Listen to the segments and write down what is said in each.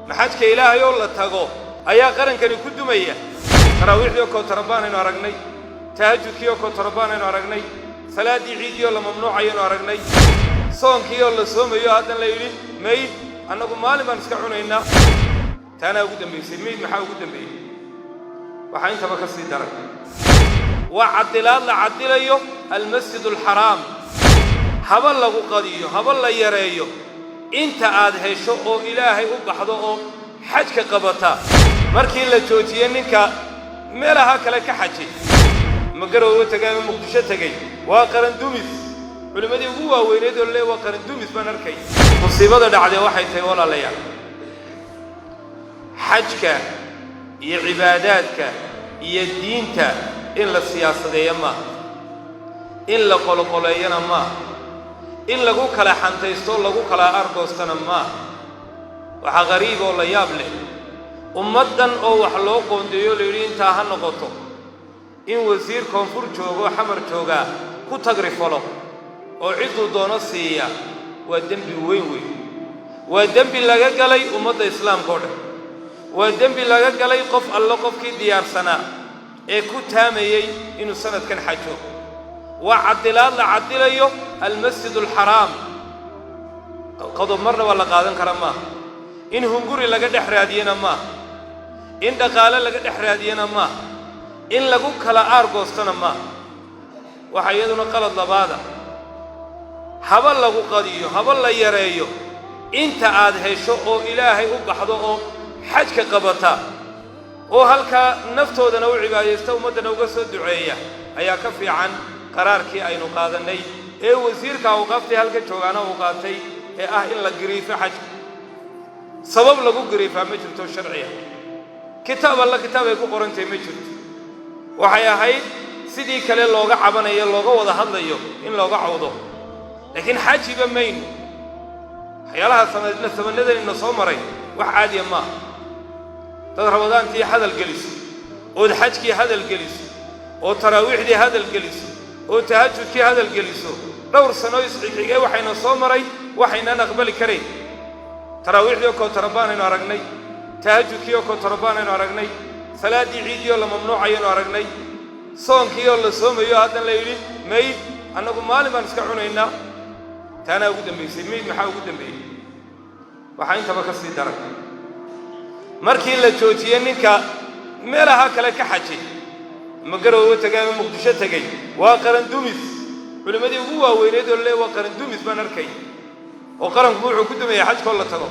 Maxajka Ilaahay oo la tago ayaa qarankani ku dumaya. Taraawiixdii oo kootarabbaanaynu aragnay, tahajudkii oo kootarabbaanaynu aragnay, salaaddii ciiddii oo la mamnuucayaynu aragnay, soonkii oo la soomayo haddana la yidhi mayd annagu maalin baan iska cunaynaa. Taanaa ugu dambaysay. Mayd maxaa ugu dambeeyey? Waxaa intaba ka sii daran waa cadilaad la cadilayo almasjid alxaraam. Haba lagu qadiyo, haba la yareeyo, inta aad hesho oo Ilaahay u baxdo oo xajka qabata. Markii la joojiyey ninka meelaha kale ka xajay, ma Garoowe tegay ama Muqdisho tegey, waa qarandumis. Culimmadii ugu waaweyneed oo le waa qarandumis baan arkay. Musiibada dhacdee waxay tahay, walaalayaal, xajka iyo cibaadaadka iyo diinta in la siyaasadeeyo maaha, in la qoloqoleeyana maaha, in lagu kala xantaysto, lagu kala argoostana maaha. Waxaa qariib oo la yaab leh ummaddan oo wax loo qoondeeyo, la yidhi intaa ha noqoto, in wasiir koonfur joogo, Xamar joogaa, ku tagrifalo oo cidduu doono siiya. Waa dembi weyn weyn, waa dembi laga galay ummadda islaamka o dhan, waa dembi laga galay qof allo qofkii diyaarsanaa ee ku taamayey inuu sanadkan xajo. Waa cadilaad la cadilayo almasjid alxaraam. Qodob marna waa la qaadan kara maaha, in hunguri laga dhex raadiyena maaha, in dhaqaale laga dhex raadiyena maaha, in lagu kala aargoostana maaha. Waxaa iyaduna qalad labaada. Haba lagu qadiyo, haba la yareeyo, inta aad hesho oo Ilaahay u baxdo oo xajka qabata oo halkaa naftoodana u cibaadaysta, ummaddana uga soo duceeya, ayaa ka fiican qaraarkii aynu qaadannay ee wasiirka awqaaftii halka joogaana uu qaatay ee ah in la giriifo xajka. Sabab lagu giriifaa ma jirto sharciya. Kitaab alla kitaab ay ku qorantahay ma jirto. Waxay ahayd sidii kale looga cabanayo, looga wada hadlayo, in looga cawdo, laakiin xajiba mayno. Waxyaalaha sanadna sabanadeenina soo maray wax caadiya maaha. Dad Ramadaantii hadal geliso, ood xajkii hadal geliso, oo taraawiixdii hadal geliso, oo tahajudkii hadal geliso, dhowr sano isxigxigee waxayna soo maray waxaynaan aqbali karayn. Taraawiixdii oo kootarabbaanaynu aragnay, tahajudkii oo kootarabbaanaynu aragnay, salaaddii ciiddii oo la mamnuucayaynu aragnay, soonkii oo la soomayo haddana la yidhi mayd annagu maalin baan iska cunaynaa. Taanaa ugu dambaysay. Mayd maxaa ugu dambeeyey? Waxaa intaba ka sii daran markii la joojiyey ninka meelaha kale ka xajay, ma Garoowe tegay ama Muqdisho tegey, waa qarandumis. Culimmadii ugu waaweyneed oo le waa qarandumis baan arkay. Oo qaranku wuxuu ku dumaya xajkaoo la tago?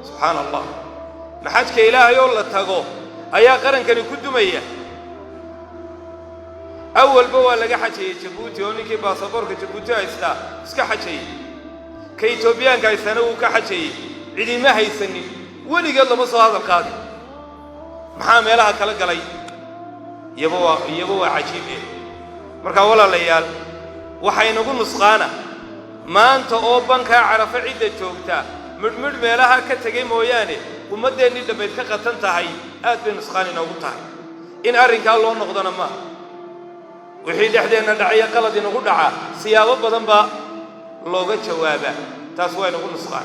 Subxaana Allah, ma xajka Ilaahay oo la tago ayaa qarankani ku dumaya? Awalba waa laga xajayey Jabuuti, oo ninkii baasaboorka Jabuuti haystaa iska xajayey, ka Etoobiyaanka haystaana wuu ka xajayey. Cidima haysanin, weligeed lama soo hadal qaadin. Maxaa meelaha kala galay? Iyaba waa cajiib eh. Markaa walaalayaal, waxaynagu nusqaana maanta oo bankaa Carafo cidda joogta midhmidh meelaha ka tegay mooyaane ummaddeennii dhammayd ka qatan tahay. Aad bay nusqaan inoogu tahay. In arrinkaa loo noqdona maaha. Wixii dhexdeenna dhacaya, qalad inagu dhaca, siyaabo badan baa looga jawaabaa. Taas waa inagu nusqaan.